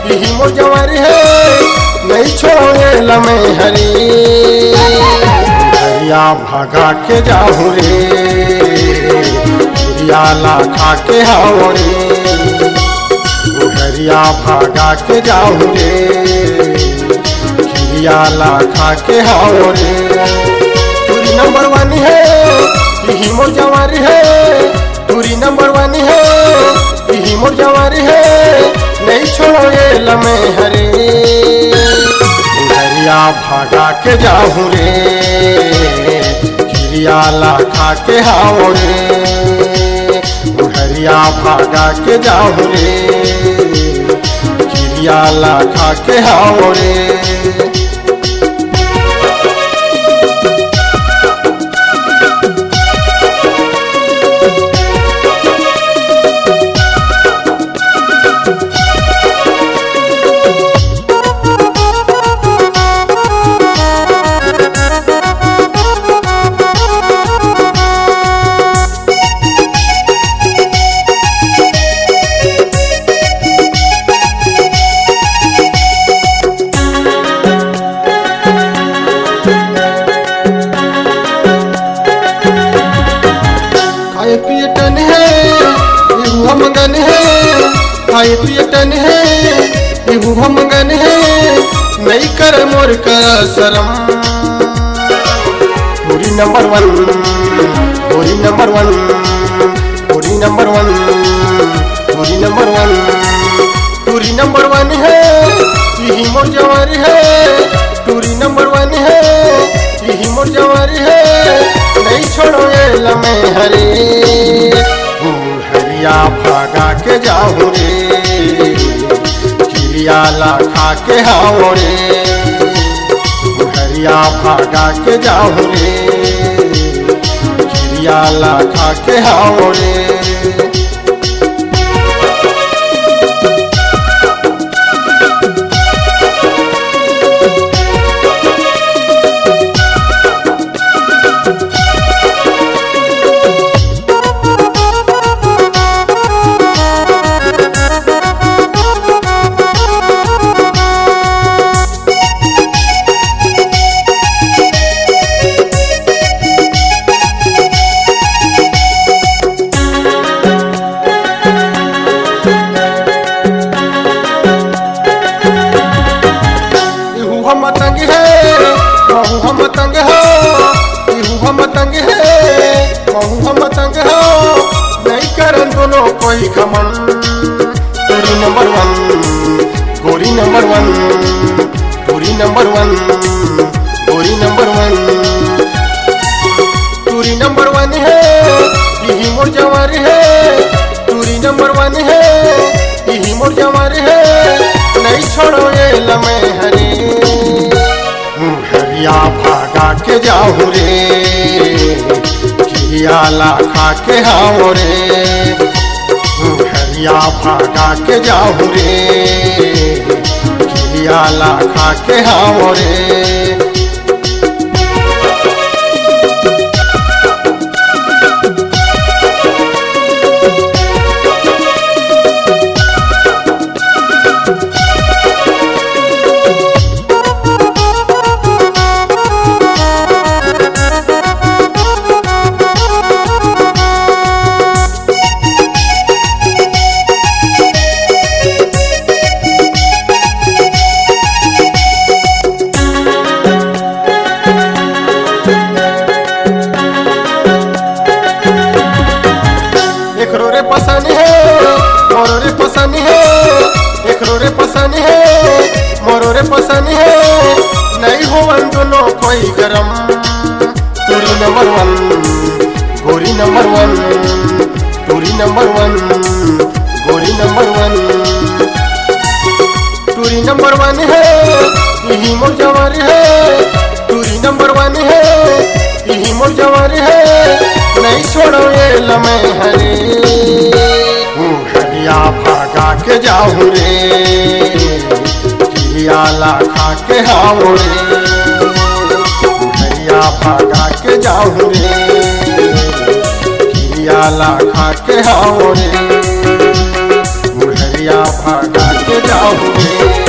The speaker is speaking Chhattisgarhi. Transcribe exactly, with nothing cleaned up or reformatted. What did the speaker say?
इही मोर जवारी हे, नइ छोड़ों एला मैं हरे। बुढ़रिया भागा के जाहूँ रे, किरिया ला खा के हावों रे। बुढ़रिया भागा के जाहूँ रे, किरिया ला खा के हावों रे। टूरी नंबर वन हे, इही मोर जवारी हे। टूरी नंबर वन हे, इही मोर जवारी हे, नइ छोड़ों एला मैं हरे। बुढ़रिया भागा के जाहूँ रे, किरिया ला खा के हावों रे। बुढ़रिया भागा के जाहूँ रे, किरिया ला खा के हावों रे। खाए पिए टन हे, इहू ह मगन हे। खाए पिए टन हे, इहू ह मगन हे। नइ कर मोर करा सरम। टूरी नंबर वन, गोरी नंबर वन, गोरी नंबर वन, गोरी नंबर वन। टूरी नंबर वन हे, इही मोर जवारी हे। टूरी नंबर वन हे, इही मोर जवारी हे। नइ छोड़ों एला मैं हरे। बुढ़रिया भागा के जाहूँ रे, किरिया ला खा के हावों रे। बुढ़रिया भागा के जाहूँ रे, किरिया ला खा के हावों रे। इहू ह मतंग हे, महू ह मतंग हे। इहू ह मतंग हे, महू ह मतंग हे। नइ करन दूनों कोई घमंड। टूरी नंबर वन, गोरी नंबर वन, टूरी नंबर वन, गोरी नंबर वन। टूरी नंबर वन हे, इही मोर जवारी हे। टूरी नंबर वन हे, इही मोर जवारी हे। नइ छोड़ों एला मैं हरे। बुढ़रिया भागा के जाहूँ रे, किरिया ला खा के हावों रे। बुढ़रिया भागा के जाहूँ रे, किरिया ला खा के हावों रे। एकरो रे पसंद हे, मोरो रे पसंद हे। एकरो रे पसंद हे, मोरो रे पसंद हे। नइ होवन दूनों कोई गरम। टूरी नंबर वन, गोरी नंबर वन, टूरी नंबर वन, गोरी नंबर वन। टूरी नंबर वन हे, इही मोर जवारी हे। टूरी नंबर वन हे, इही मोर जवारी हे। नइ छोड़ों एला मैं हरे। बुढ़रिया भागा के जाहूँ रे, किरिया ला खा के हावों रे। बुढ़रिया भागा के जाहूँ रे, किरिया ला खा के हावों रे। बुढ़रिया भगा के जाओगे।